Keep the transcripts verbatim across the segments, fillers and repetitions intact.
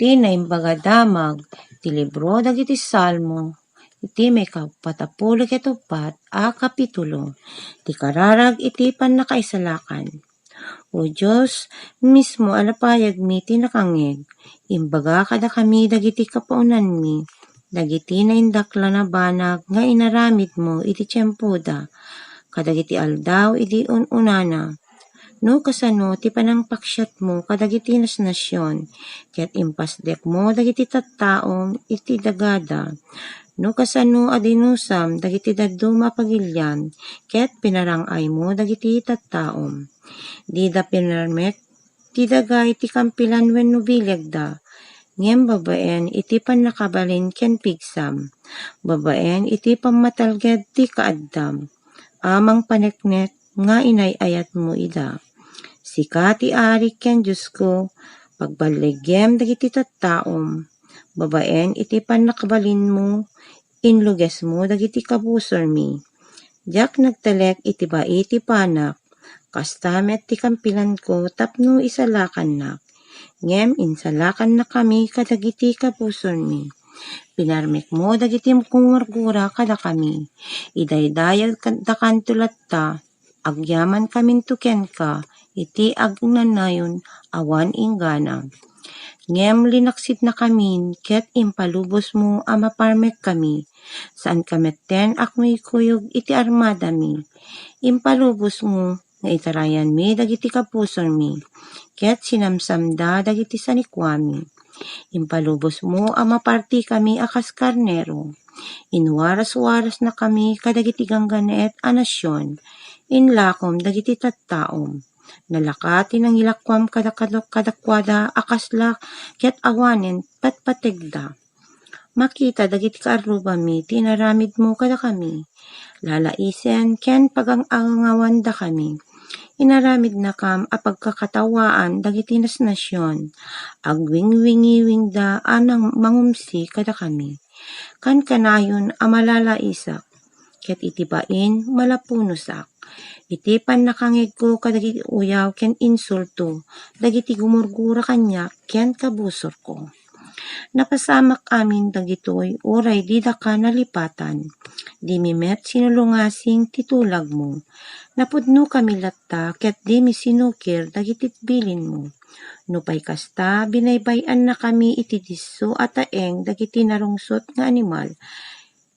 Ti Naimbag a Damag ti libro dagiti Salmo, iti maikapatapulo ket uppat a kapitulo, ti kararag iti pannakaisalakan. O Dios, mismo a lapayagmi ti nakangngeg, imbaga kadakami dagiti kapaunanmi, dagiti naindaklan a banag nga inaramidmo iti tiempoda, kadagiti aldaw idi un-unana. No kasano ti panangpaksiatmo kadagiti nasnasion, ket impasdekmo dagiti tattaom iti dagada. No kasano a dinusam dagiti dadduma a pagilian, ket pinarang-aymo dagiti tattaom. Dida pinarmek ti daga iti kampilan wenno bilegda, ngem babaen iti pannakabalin ken pigsam, babaen iti pammatalged ti kaaddam, a mangpaneknek nga inay-ayatmo ida. Sika ti Ari ken Diosko, pagballigem dagiti tattaom, babaen iti pannakabalinmo, inlugesmo dagiti kabusormi. Diak nagtalek iti bai ti panak, kasta met ti kampilanko tapno isalakannak. Ngem insalakannakami kadagiti kabusormi. Pinarmekmo dagiti gumurgura kadakami. Idaydayawdakanto latta, agyamankaminto kenka iti agnanayon awan inggana. Ngem linaksidnakamin ket impalubosmo a maparmekkami. Saanka metten a kumiykuyog iti armadami. Impalubosmo nga itarayanmi dagiti kabusormi, ket sinamsamda dagiti sanikuami. Impalubosmo a mapartikami a kas karnero. Inwaraswarasnakami kadagiti ganggannaet a nasion. Inlakom dagiti tattaom. Nalaka ti nangilakuam kada-, kada-, kadakuada a kasla ket awanen patpategda. Makita dagiti kaarrubami ti inaramidmo kadakami. Lalaisen ken pagang-angawandakami. Inaramidnakam a pagkakatawaan dagiti nasnasion. Agwingwingiwingda a nang-, mangumsi kadakami. Kankanayon a malalaisak, ket iti bain malapunosak. Iti pannakangngegko kadagiti uyaw ken insulto, dagiti gumurgura kaniak ken kabusorko. Napasamak amin dagitoy uray didaka nalipatan. Dimi met sinulungasing ti tulagmo. Napudnokami latta ket dimi sinukir dagiti bilinmo. Nupay kasta, binaybay-annakami iti disso a taeng dagiti narungsot nga animal.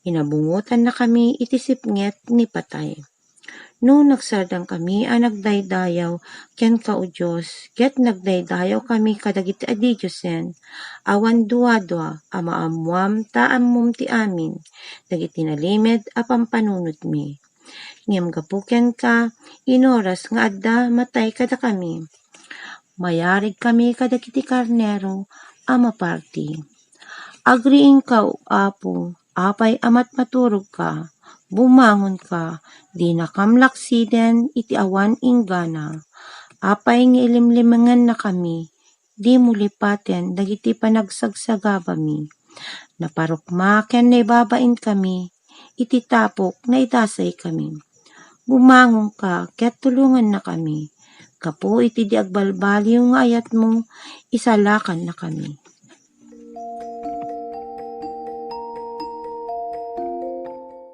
Inabungotannakami iti sipnget ni patay. No nagsardangkami a nagdaydayaw kenka, O Dios, ket nagdaydayawkami kadagiti a didiosen, awan duadua a maammoam ta ammom ti amin dagiti nalimed a pampanunotmi. Ngem gapu kenka, inoras nga adda matay kadakami. Mayarigkami kadagiti karnero a maparti. Agriingka, O Apo, apay a matmaturogka? Bumangonka, dinakam laksiden iti awan inggana. Apay nga ilimlimengennakami, dimo lipaten dagiti panagsagsagabami. Naparukma ken naibabainkami, iti tapok naidasaykami. Bumangonka ket tulongannakami. Gapu iti di agbalbaliw nga ayatmo, isalakannakami.